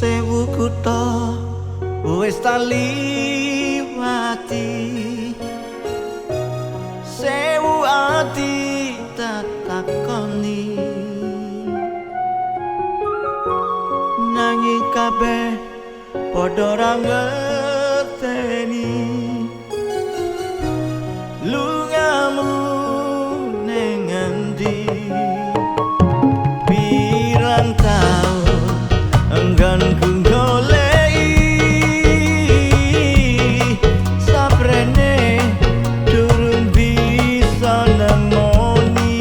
Sewu kutha wis tak liwati, sewu ati tak takoni, nanging kabeh padha ra ngerteni lungamu ning ngendi. Pirang taun enggonku goleki saprene durung bisa nemoni.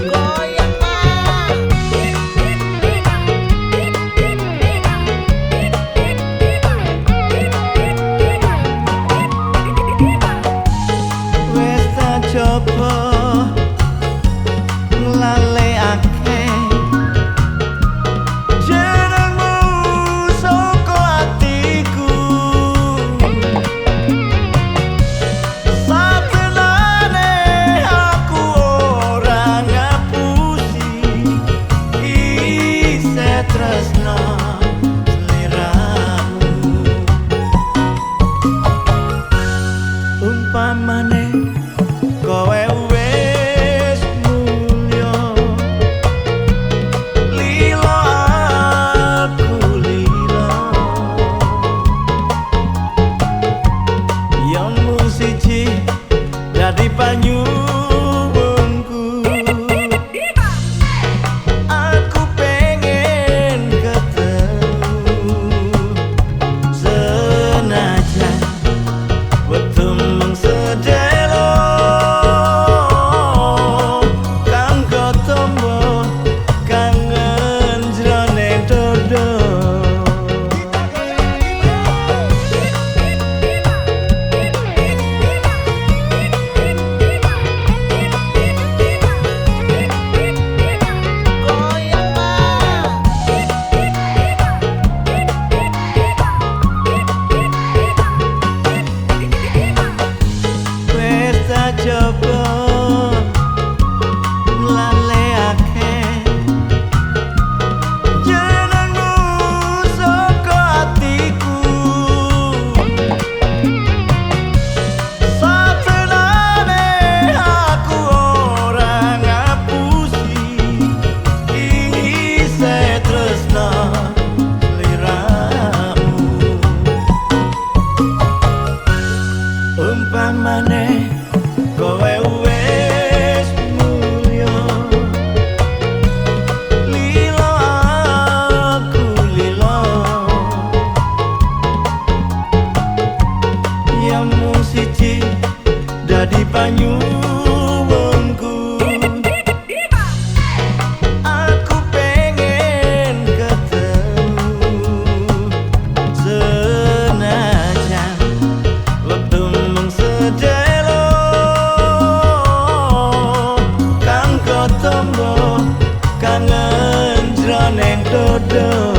Goyang Pak. Wis tak coba nglalekake jenengmu saka atiku, satenane aku ora ngapusi isih tresno sliramu. Umpamane kowe wis mulya, lila aku lila, yen mung siji dadi panyuwunku. Aku pengen ketemu senajan wektu mung sedelo, kanggo tombo kangen jroning dodo. Goyang Pak. Wis tak coba nglalekake jenengmu saka atiku, satenane aku ora ngapusi isih tresno sliramu. Umpamane kowe wis mulya, lila aku lila, yen mung siji dadi panyuwunku. Aku pengen ketemu senajan wektu mung sedelo, kanggo tombo kangen jroning dodo.